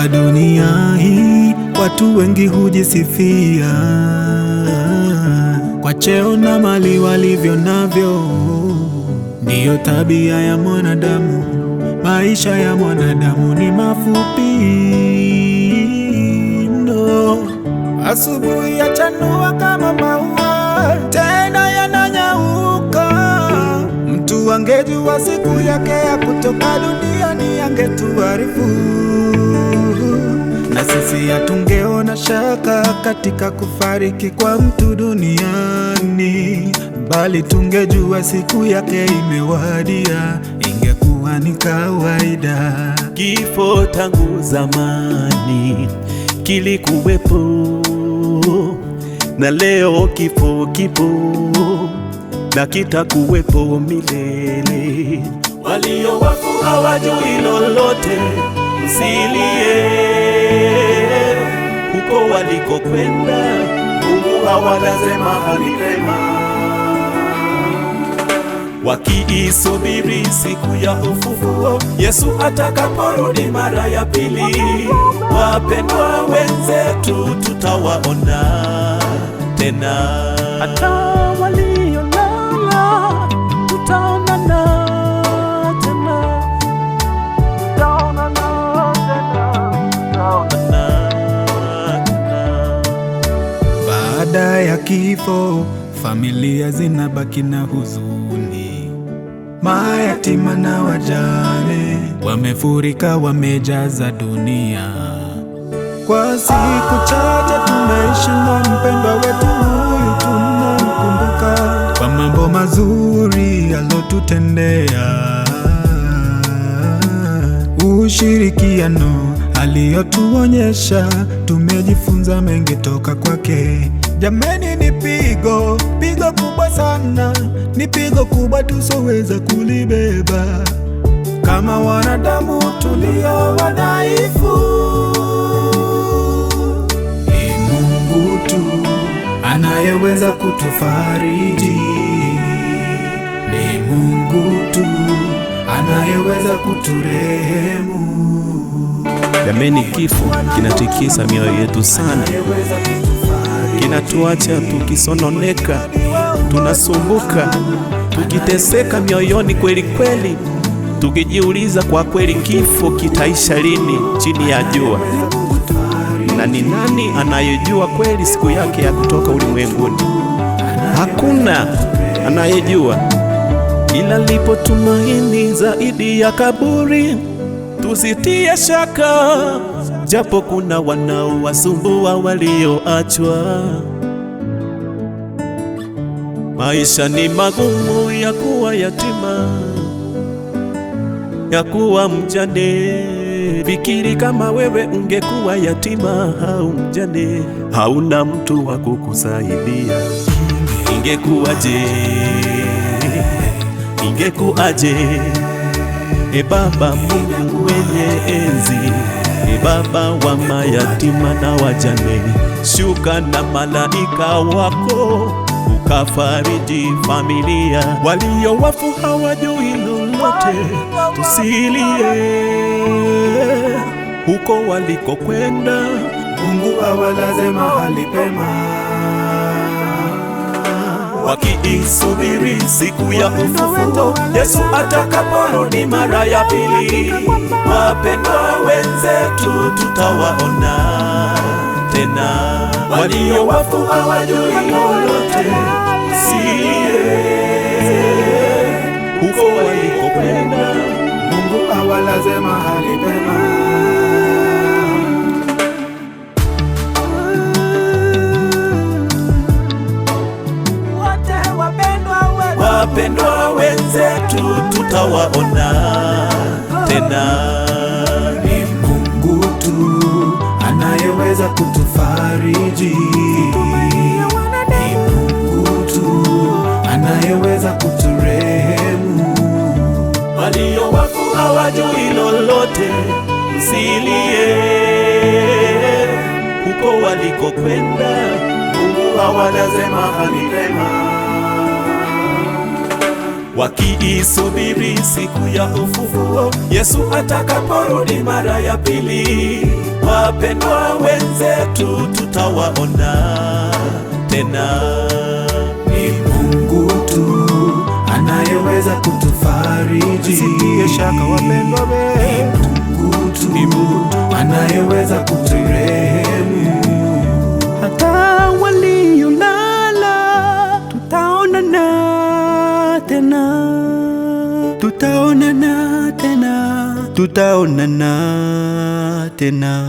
Katika dunia hii watu wengi hujisifia kwa cheo na mali walivyo navyo. Ndiyo tabia ya mwanadamu, maisha ya mwanadamu ni mafupi mno. Asubuhi yachanua kama maua, tena yananyauka. Mtu angejua siku yake ya kutoka duniani angetuarifu, na sisi hatungeona shaka katika kufariki kwa mtu duniani, bali tungejua siku yake imewadia, ingekuwa ni kawaida. Kifo tangu zamani kilikuwepo, na leo kifo kipo na kitakuwepo milele. Walio wafu hawajui lolote, msilie huko walikokwenda, Mungu awalaze mahali pema. Wakiisubiri siku ya ufufuo, Yesu atakaporudi mara ya pili. Wapendwa wenzetu tutawaona tena, hata waliolala tutaonana tena, tutaonana tena, tutaonana tena. Baada ya kifo, familia zinabaki na huzuni, mayatima na wajane wamefurika, wamejaza dunia. Kwa siku chache tumeishi na mpendwa wetu huyu, tunamkumbuka kwa mambo mazuri alotutendea, ushirikiano aliyotuonyesha, tumejifunza mengi toka kwake. Jameni, ni pigo, pigo kubwa sana, ni pigo kubwa tusoweza kulibeba kama wanadamu tulio wadhaifu. Ni Mungu tu anayeweza kutufariji, ni Mungu tu anayeweza kuturehemu. Jameni, kifo kinatikisa mioyo yetu sana, kinatuacha tukisononeka, tunasumbuka, tukiteseka mioyoni kweli kweli, tukijiuliza kwa kweli kifo kitaisha lini chini ya jua? Na ni nani anayejua kweli siku yake ya kutoka ulimwenguni? Hakuna anayejua, ila lipo tumaini zaidi ya kaburi. Tusitie shaka, japo kuna wanaowasumbua walioachwa. Maisha ni magumu ya kuwa yatima, ya kuwa mjane. Fikiri kama wewe ungekuwa yatima au mjane, hauna mtu wa kukusaidia, ingekuwaje? Ingekuaje? E Baba Mungu mwenye enzi, e Baba wa mayatima na wajane, shuka na malaika wako ukafariji familia. Walio wafu hawajui lolote, tusilie huko walikokwenda, Mungu awalaze mahali pema. Wakiisubiri siku ya ufufuo, Yesu atakaporudi mara ya pili. Wapendwa wenzetu tutawaona tena, walio wafu hawajui lolote, msilie huko walikokwenda, Mungu awalaze mahali pema. Wapendwa wenzetu tutawaona tena. Ni Mungu tu anayeweza kutufariji, ni Mungu tu anayeweza kuturehemu. Walio wafu hawajui lolote, msilie huko walikokwenda, Mungu awalaze mahali pema. wakiisubiri siku ya ufufuo, Yesu atakaporudi mara ya pili. Wapendwa wenzetu, tutawaona tena. Ni Mungu tu anayeweza kutufariji. Sitie shaka wapendwa wetu, Mungu tu anayeweza kuturehemu. Hata waliolala tutaonana tena, tutaonana tena, tutaonana tena.